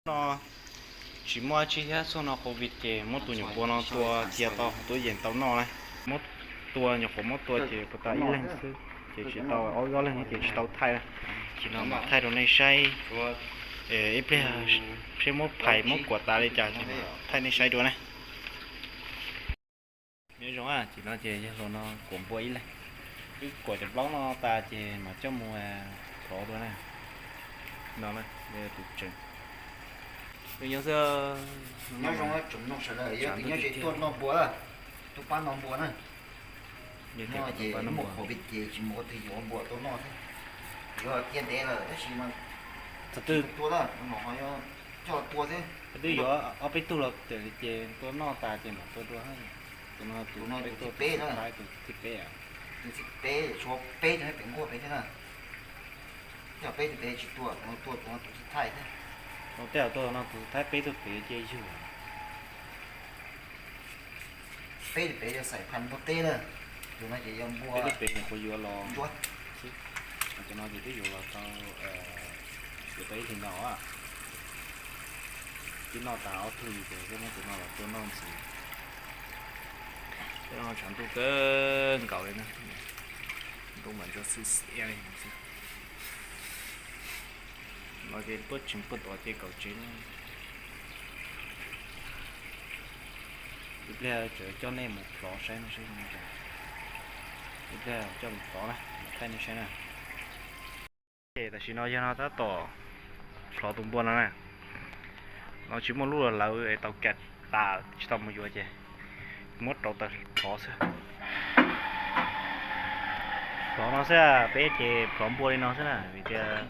No tsis muaj dab tsi thiab, txog no covid ces muab tus nyuam npua no tua cia tau, tuaj yeem tau noj na. Muab tua nyuam qhuav muab tua ces puas tas ib leeg xwb, ces tsis tau ob ob leeg ces tsis tau thaij na. Ces no mam thaij rau nej saib, ib pliag seb muab phais muab kuam tas li cas ces thaij nej saib dua na. Nyob zoo, ces no ces yawg hluas no kuam npua ib leeg, wb kuam cov plaub no tas ces mam coj mus plhov dua na. No tus tseem nyob xwb. Nyob zoo tsoom mloog sawv daws, yog tias nyob ze tuaj noj npua, tuaj pab noj npua na. Ces muaj qhov vim ces tsis muaj qhov twg yuav npua tuaj noj thiab. Yuav cia ntev lawm tab sis mas thaum twg tua, no ho yuav coj tua xwb. Twb yuav ob peb tug los ces tua noj tas ces mam tua dua. Tus no tus thib peb na, tus thib peb, tus thib peb, tshuav peb tus pem nkuaj pem thiab na. Yog peb tus pem tsis tua, tus no tua tus no tus thib thaib thiab. Tej zaum tus no tus thib peb tuaj pem cia yug. Peb tus pem yog xaim phaj npua teb na, tus no ces yog npua teb, peb nyuam qhuav yuav los ntsuab. Tus no ces twb yuav los tau, yuav tau ib hlis no. Twb noj tas ob tug ces peb muab tus no los tua noj ntxiv. Tej no tshav ntuj kawg nkaus li na, ntuj mas ntsuab xwb xiab li xwb. No ces tuaj tseem puag tom ces kaum tsev. Ib pliag tseem coj nej mus plhov saib no seb, ib pliag coj mus plhov na, thaij nej saib na. Ces tam sim no yog no tab tom plhov tus npua no na, no tsis muaj lub los lawv es tau kas tas tsis tau mus yuav ces muab rauv taws plhov xwb. Plhov no xwb, peb ces plhov npua li no xwb na, vim tias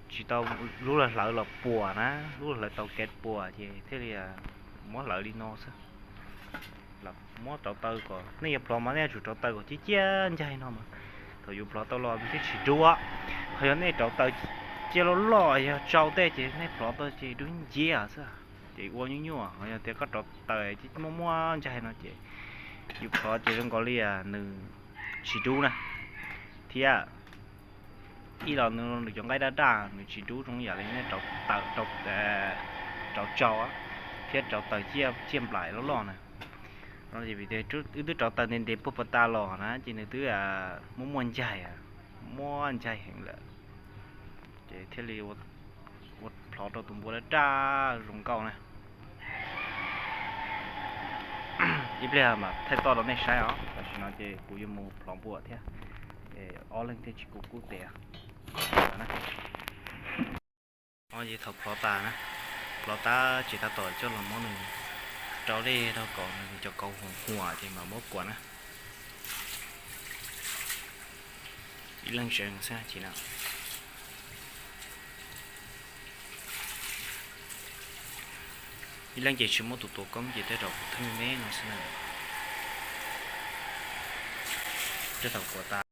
tsis tau lub los hlawv los puas na, lub los hlawv tau kas puas ces thiaj li muab hlawv li no xwb. Muab rauv taws kom nej yuav plhov mas nej yuav tsum rauv taws kom ciaj ciaj ncaig no mas thaum yuav plhov tau los thiaj tsis dub. Ho yog nej rauv taws cia loj loj yog tsau tej ces nej plhov tau ces dub nciab xwb, ces ua nyuaj nyuaj. Ho yog tias koj rauv taws muaj muaj ncaig no ces yus plhov ces zoo nkaus li nws tsis dub na, thiab ib los nws cov nqaij daj daj nws tsis dub zoo yam li nej rauv taws, rauv tsau thiab rauv taws ciaj nplaim loj loj na. No ces vim tias wb twb rauv taws ntev ntev puag puag ta los na ces nws twb muaj muaj ncaig, muaj ncaig heev lawm, ces thiaj li ua plhov rau tus npua daj daj zoo nkauj na. Ib pliag mam thaij toj rau nej saib os, tam sim no ces kuv yuav mus plhov npua thiab, ob leeg thiaj tsis kub kub tes. Ces thaum plhov tas na, plhov tas ces tab tom coj los muab nws rau dej rau kom nws cov kauv huam huam ces mam muab kuam na. Ib leeg tsev xwb na. Ib leeg ces tsis muab tus tuam koob ces tej zaum kuv thwj me me no xwb na. Tej thaum kuam tas